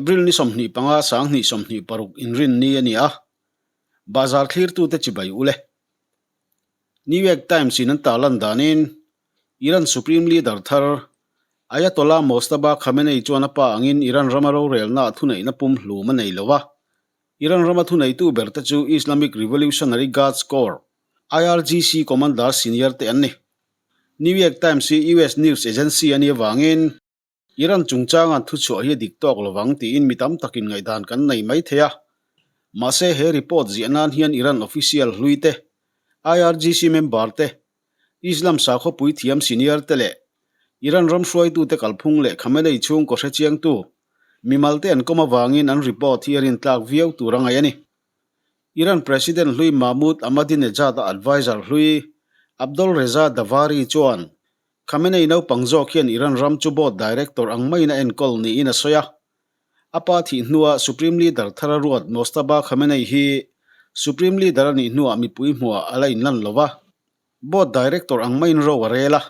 April ni 25 2026 inrinni a ni a, Bazar thlirtute chibai ule. New York Times in an tarlan danin Iran Supreme Leader thar Ayatollah Mojtaba Khamenei chuan a pa angin Iran rama rorelnaah thuneihna pum hlum a nei lo a, Iran rama thuneitu berte chu Islamic Revolutionary Guards Corps, IRGC, commander senior te an ni. New York Times hi US news agency a nih avangin Iran chungchanga thuchhuah hi a dik tawk lovang tiin mi tam takin ngaihdan kan nei mai thei a. Mahse he report ziah nan hian Iran official hlui te, IRGC member te, Islam sakhaw puithiam senior te leh Iran ram hruaitute kalphung leh Khamenei chhungkaw hrechiangtu mimal te an kawm avangin an report hi a rintlak viau tur a ngaih a ni. Iran President hlui Mahmoud Ahmadinejad-a adviser hlui Abdolreza Davari chuan Khamenei naupang zawk hian Iran ram chu board director ang maiin a enkawl niin a sawi a. A pa thih hnuah Supreme Leader thar a ruat Mojtaba Khamenei hi Supreme Leader a nih hnuah mipui hmuah a la inlan lo va. Board director ang maiin ro a rel a,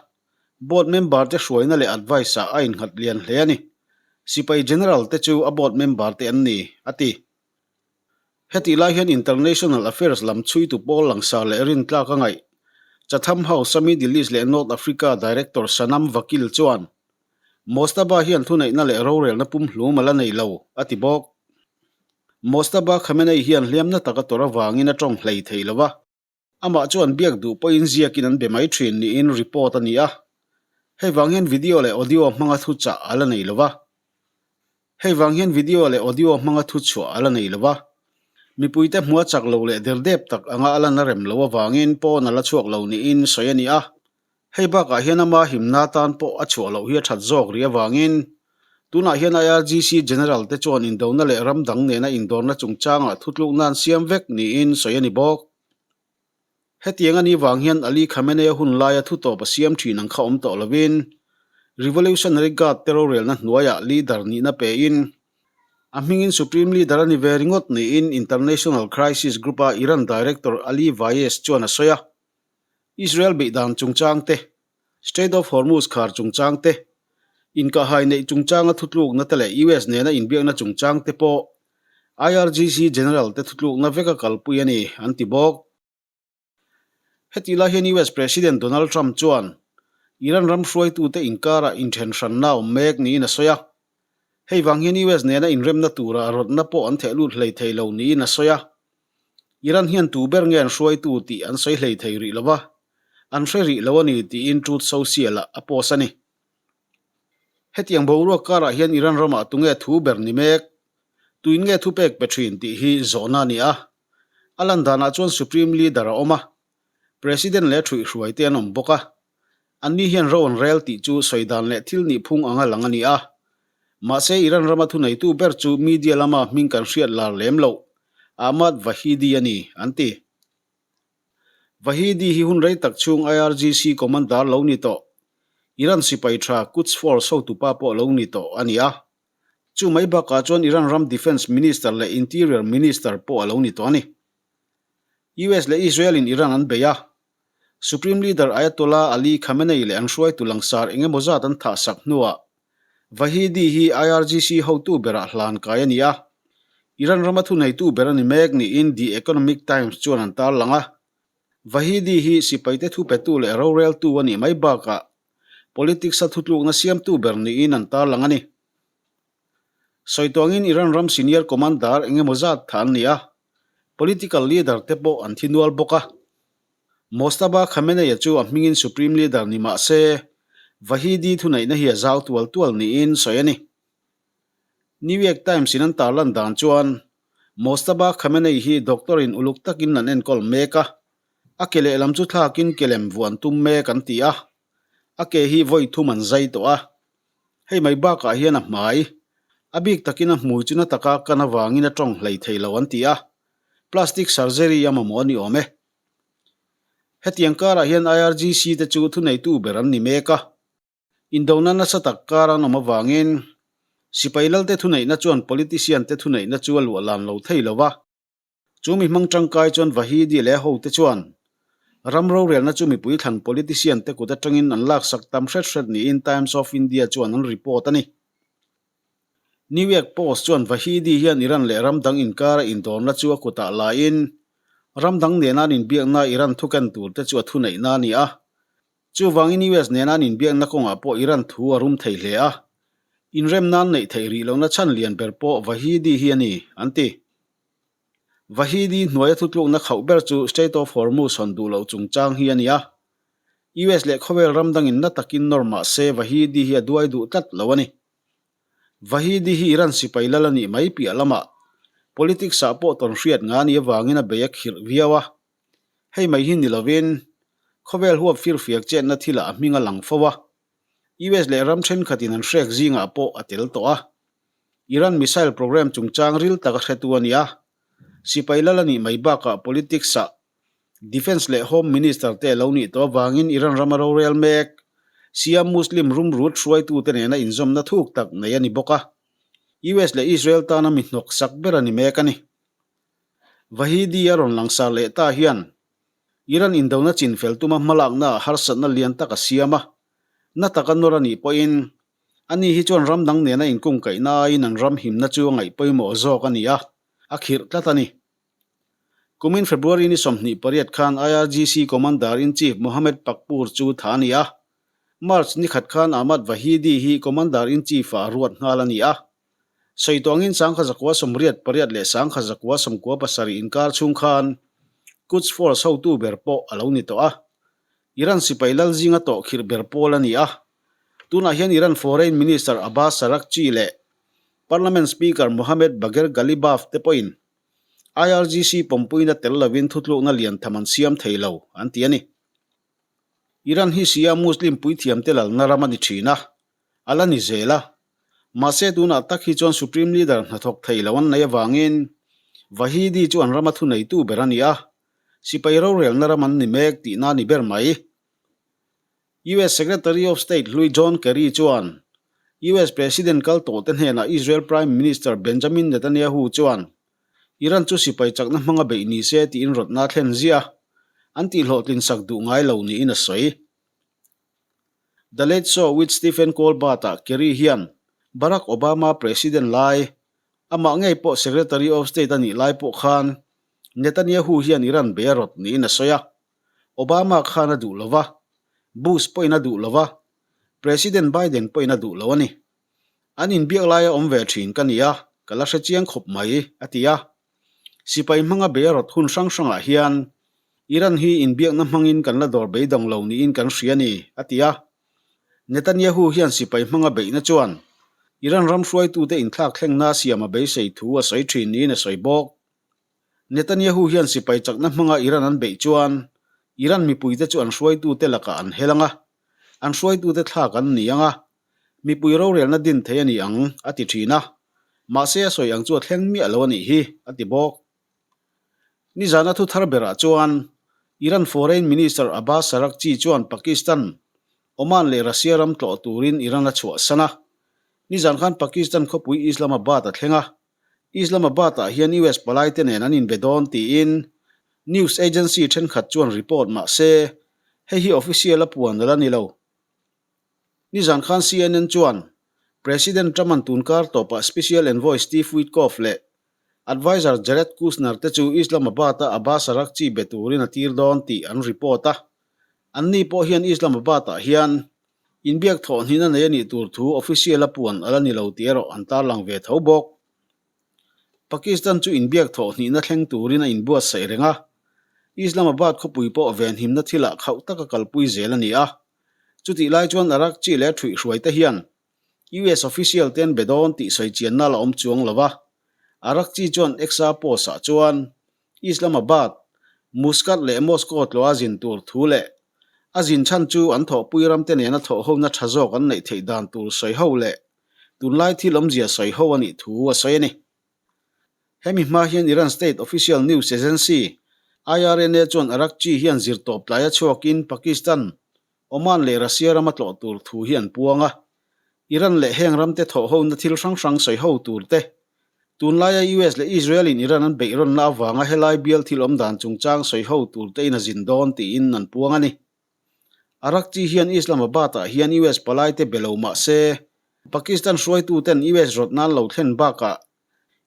board member te hruaina leh advice ah a innghat lian hle a ni. Sipai General te chu a board member te an ni, a ti. Hetih lai hian International Affairs lam chhuitu pawl langsar leh rintlak a ngaih. Chatham House-a Middle East leh North Africa Director Sanam Vakil chuan, Mojtaba hian thuneihna leh rorelna pumhlum a la nei lo, a ti bawk. Mojtaba Khamenei hian hliamna tak a tawrh avangin a tawng hlei thei lo va. Amah chuan biak duh pawhin ziakin an be mai thin niin report a ni a. Hei vang hian video leh audio hmanga thu chah a la nei lo va. Hei vang hian video leh audio hmanga thu chhuah a la nei lo va. Mipuite hmua chak lo leh derdep tak anga a lan a rem lo avangin pawn a la chhuak lo niin sawi a ni a. Hei bakah hian ama himna tan pawh a chhuah loh hi a that zawk rih avangin tunah hian IRGC General te chuan indona leh ram dang nena indawrna chungchangah thutlukna an siam vek niin sawi a ni bawk. Hetiang a nih vang hian Ali Khamenei-a hun laia thutawp a siam thin ang kha awm tawh lovin Revolutionary Guard te rorelna hnuaiah leader nihna pein a hmingin Supreme Leader a ni ve ringawt niin International Crisis Group-a Iran Director Ali Vaez chuan a sawi a. Israel beihdan chungchang te, Strait of Hormuz khar chungchang te, inkahhai neih chungchanga thutlukna te leh US nena inbiakna chungchang te pawh IRGC General te thutlukna veka kalpui a ni, an ti bawk. Hetih lai hian US President Donald Trump chuan Iran ram hruaitute inkarah inthen hranna a awm mek niin a sawi a. Hei vang hian US nena inremna tura rawtna pawh an theh lut hlei thei lo niin a sawi a. Iran hian tu ber nge an hruaitu tih an sawi hlei thei rih lo va, an hre rih lo a ni tiin Truth Social-ah a post a ni. Hetiang boruak karah hian Iran ramah tunge thu ber ni mek, tuin nge thupek pe thin tih hi zawhna a ni a. A lan danah chuan Supreme Leader a awm a, President leh ṭhuihhruai te an awm bawk a. Anni hian ro an rel tih chu sawi dan leh thil nihphung anga lang a ni a. Mahse Iran rama thuneitu ber chu media lama hming kan hriat lar lem loh, Ahmad Vahidi a ni, an ti. Vahidi hi hun rei tak chhung IRGC commander lo ni tawh, Iran sipai tha Quds Force hotupa pawh lo ni tawh a ni a. Chu mai bakah chuan Iran ram Defence Minister leh Interior Minister pawh a lo ni tawh a ni. US leh Israel in Iran an bei a, Supreme Leader Ayatollah Ali Khamenei leh an hruaitu langsar eng emaw zat an thahsak hnuah Vahidi hi IRGC hotu berah hlan kai a ni a, Iran rama thuneitu ber a ni mek niin The Economic Times chuan an tarlang a. Vahidi hi sipaite thupetu leh roreltu a nih mai bakah politics-a thutlukna siamtu ber niin an tarlang a ni. Sawituangin Iran ram senior commander eng emaw zat tha an ni a, political leader te pawh an thi nual bawk a. Mojtaba Khamenei-a chu a hmingin supreme leader ni mah se, Vahidi thuneihna hi a zau tual tual niin sawi a ni. New York Times-in an tarlan dan chuan Mojtaba Khamenei hi doctor-in uluk takin an enkawl mek a, a ke lehlam chu thlakin kelem vuan tum mek an ti a, a ke hi vawi thum an zai tawh a. Hei mai bakah hian a hmai, a bik takin a hmui chu na taka kan avangin a tawng hlei thei lo an ti a, plastic surgery a mamawh a ni awm e. Hetiang karah hian IRGC te chu thuneitu ber an ni mek a, indona nasa tak kar an awm avangin sipai lalte thuneihna chuan politician te thuneihna chu a luahlan lo thei lo va. Chu mi hmang tangkai chuan Vahidi leh a hote chuan ram rorelna chu mipui thlan politician te kut atangin an laksak tam hret hret niin Times of India chuan an report a ni. New York Post chuan Vahidi hian Iran leh ram dang inkara indawrna chu a kutah laiin ram dang nena an inbiakna Iran thu ken tur te chu a thuneihna a ni a. Chuvangin US nena an inbiakna kawngah pawh Iran thu a rum thei hle a. Inremna an neih theih rih lohna chhan lian ber pawh Vahidi hi a ni, an ti. Vahidi hnuaia thutlukna khauh ber chu Strait of Hormuz hawn duh loh chungchang hi a ni a. US leh khawvel ram dangin na takin nawr mah se Vahidi hi a duai duh tlat lo a ni. Vahidi hi Iran sipai lal a nih mai piah lamah politics ah pawh tawn hriat nga nih avangin a bei a khirh viau a. Hei mai hi ni lovin khawvel huap firfiak chetna thilah a hming a lang fo a. US leh ram thenkhatin an hrek zingah pawh a tel tawh a. Iran missile program chungchang ril tak a hretu a ni a. Sipai lal a nih mai bakah politics ah Defence leh Home Minister te lo nih tawh avangin Iran rama rorel mek Shia Muslim rumrut hruaitute nena inzawmna thuk tak nei a ni bawk a. US leh Israel tana mi hnawksak ber a ni mek a ni. Vahidi a rawn langsar leh ta hian Iran indona chinfel tuma hmalakna ah harsatna lian tak a siam a, na taka nawr a nih pawhin ani hi chuan ram dang nena inkungkaihna aiin an ram himna chu a ngaih pawimawh zawk a ni a, a khirh tlat a ni. Kumin February ni 28 khan IRGC Commander-in-Chief Mohammad Pakpour chu tha a ni a. March ni khat khan Ahmad Vahidi hi Commander-in-Chief-ah a ruat nghal a ni a. Sawi tawngin 1988 leh 1997 inkar chhung khan Quds Force hotu ber pawh a lo ni tawh a. Iran sipai lal zinga tawh khirh ber pawl a ni a. Tunah hian Iran Foreign Minister Abbas Araghchi leh Parliament Speaker Mohammad Bagher Ghalibaf te pawhin IRGC pawmpuina tel lovin thutlukna lian tham an siam thei lo, an ti a ni. Iran hi Shia Muslim puithiamte lalna ram a ni thin a, a la ni zel a. Mahse tunah tak hi chuan Supreme Leader hnathawk thei lo an nei avangin Vahidi chu an rama thuneitu ber a ni a, sipai rorelna ram an ni mek tihna a ni ber mai. US Secretary of State hlui John Kerry chuan US President kal tawhte hnenah Israel Prime Minister Benjamin Netanyahu chuan Iran chu sipai chakna hmanga beih ni se tiin rawtna a thlen ziah a, an tihhlawhtlin sak duh ngai lo niin a sawi. The Late Show with Stephen Colbert-ah Kerry hian Barack Obama President lai, amah ngei pawh Secretary of State a nih lai pawh khan Netanyahu hian Iran bei a rawt niin a sawi a. Obama khan a duh lo va, Bush pawhin a duh lo va, President Biden pawhin a duh lo a ni. An inbiak laia awm ve thin ka ni a, ka la hre chiang khawp mai, a ti a. Sipai hmanga bei a rawt hun hrang hrangah hian Iran hi inbiakna hmangin kan la dawr beidawng lo niin kan hria a ni, a ti a. Netanyahu hian sipai hmanga beihna chuan Iran ram hruaitute inthlak thlengna siam a beisei thu a sawi thin niin a sawi bawk. Netanyahu hian sipai chakna hmanga Iran an beih chuan Iran mipuite chu an hruaitute lakah an hel ang a, an hruaitute thlak an ni ang a, mipui rorelna din thei a ni ang, a ti thin a. Mahse a sawi ang chu a thleng miah lo a nih hi, a ti bawk. Nizana thu thar berah chuan Iran Foreign Minister Abbas Araghchi chuan Pakistan, Oman leh Russia ram tlawh turin Iran a chhuahsan a. Nizan khan Pakistan khawpui Islamabad a thleng a, Islamabad-ah hian US palaite nen an inbe dawn tiin news agency thenkhat chuan report mah se, hei hi official a puan a la ni lo. Nizan khan CNN chuan President Trump-a'n tunkar tawpah Special Envoy Steve Witkoff leh Adviser Jared Kushner te chu Islamabad-a Abbas Araghchi be turin a tir dawn tih an report a. Anni pawh hian Islamabad-ah hian Inbiak thawh hnihna nei a nih tur thu official a puan a la ni lo tih erawh an tarlang ve tho bawk. Pakistan chu inbiak thawh hnihna thleng turin a inbuatsaih reng a, Islamabad khawpui pawh venhimna thilah khauh taka kalpui zel a ni a. Chutih lai chuan Araghchi leh a ṭhuihhruaite hian US official te an be dawn tih sawi chianna la awm chuang lo va. Araghchi chuan X-a post-ah chuan Islamabad, Muscat leh Moscow tlawha zin tur thu leh a zin chhan chu an thawhpui ramte nena thawhhona tha zawk an neih theih dan tur sawi ho leh tunlai thil awmzia sawi ho a nih thu a sawi a ni. Hemi hma hian Iran state official news agency, IRNA chuan Araghchi hian zirtawp tlaia chhuakin Pakistan, Oman leh Russia rama tlawh tur thu hi an puang a, Iran leh heng ramte thawhhona thil hrang hrang sawi ho tur te, tunlaia US leh Israel in Iran an beihrawnna avanga helai bial thil awm dan chungchang sawi ho tur te in a zin dawn tiin an puang a ni. Araghchi hian Islamabad ah hian US palaite be lo mah se. Pakistan hruaituten US rawtna an lo thlen bakah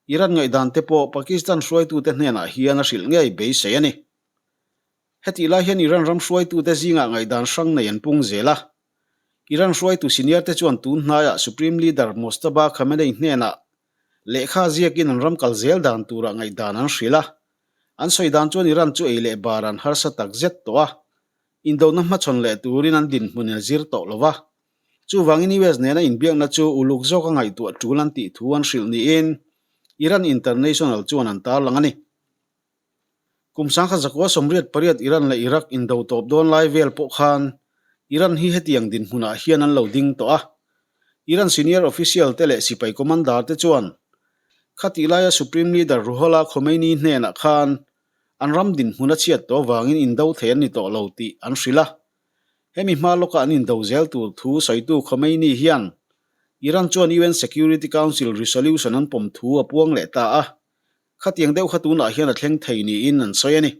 Iran ngaihdan te pawh Pakistan hruaitute hnenah hian a hrilh ngei beisei a ni. Hetih lai hian Iran ram hruaitute zingah ngaihdan hrang nei an pung zel a. Iran hruaitu senior te chuan tun hnaiah Supreme Leader Mojtaba Khamenei hnenah lehkha ziakin an ram kal zel dan turah ngaihdan an hrilh a. An sawi dan chuan Iran chu ei leh bar an harsa tak zet tawh a, indona hmachhawn leh turin an dinhmun in a zir tawh lo va. Chuvangin US nena inbiakna chu uluk zawka ngaihtuah tul an tih thu an hrilh niin Iran International chuan an tarlang a ni. Kum sangkhat zakua 88 Iran leh Iraq indo tawp dawn lai vel pawh khan Iran hi hetiang dinhmunah hian an lo ding tawh a. Iran senior official te leh sipai commander te chuan khatih laia Supreme Leader Ruhollah Khomeini hnenah khan an ram dinhmun a chhiat tawh avangin indo thei an ni tawh lo tih an hrilh a. Hemi hma lawka an indo zel tur thu sawitu Khomeini hian Iran chuan UN Security Council resolution an pawm thu a puang leh ta a. Khatiang deuh kha tunah hian a thleng thei niin an sawi a ni.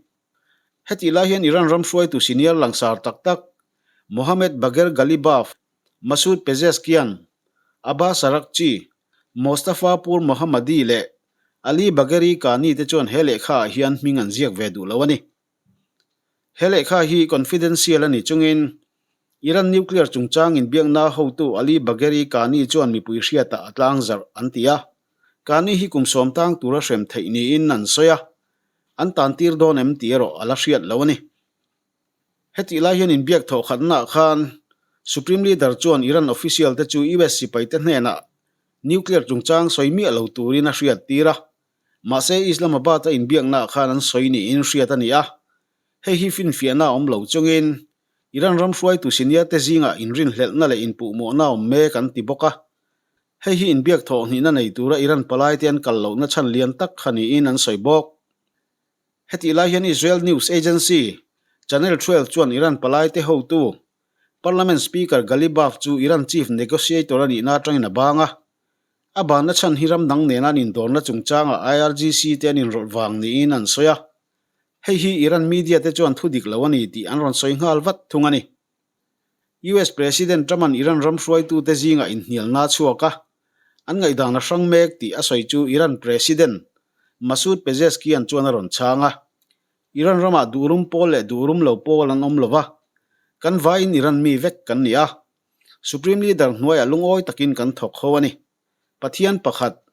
Hetih lai hian Iran ram hruaitu senior langsar tak tak Mohammad Bagher Ghalibaf, Masoud Pezeshkian, Abbas Araghchi, Mostafa Pour Mohammadi leh Ali Bagheri Kani te chuan he lehkha ah hian hming an ziak ve duh lo a ni. He lehkha hi confidential a ni chungin Iran nuclear chungchang inbiakna hotu Ali Bagheri Kani chuan mipui hriatah a tlangzarh an ti a. Kani hi kum sawm tang tura hrem theih niin an sawi a, an tan tir dawn em tih erawh a la hriat lo a ni. Hetih lai hian inbiak thawh khatnaah khan Supreme Leader chuan Iran official te chu US sipaite hnenah nuclear chungchang sawi miah lo turin a hriat tir a, mahse Islamabad-a inbiaknaah khan an sawi niin hriat a ni a. Hei hi finfiahna a awm lo chungin Iran ram hruaitu senior te zingah inrinhlelhna leh inpuhmawhna a awm mek an ti bawk a. Hei hi inbiak thawh hnihna nei tura Iran palaite an kal lohna chhan lian tak kha niin an sawi bawk. Hetih lai hian Israel news agency, Channel 12 chuan Iran palaite hotu, Parliament Speaker Ghalibaf chu Iran chief negotiator a nihna atangin a bang a. A banna chhan hi ram dang nena an indawrna chungchangah IRGC te an inrawlh vang niin an sawi a. Hei hi Iran media te chuan thu dik lo a ni tih an rawn sawi nghal vat thung a ni. US President Trump-a'n Iran ram hruaitute zingah inhnialna a chhuak a, an ngaihdan a hrang mek tih a sawi chu Iran President Masoud Pezeshkian chuan a rawn chhang a. Iran ramah duhrum pawl leh duhrum lo pawl an awm lo va, kan vaiin Iran mi vek kan ni a. Supreme Leader hnuaiah lungawi takin kan thawk ho a ni. Pathian pakhat,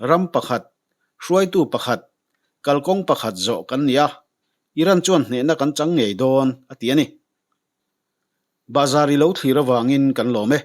ram pakhat, hruaitu pakhat, kalkawng pakhat zawh kan ni a, Iran chuan hnehna kan chang ngei dawn, a ti a ni. Bahzar i lo thlir avangin kan lawm e.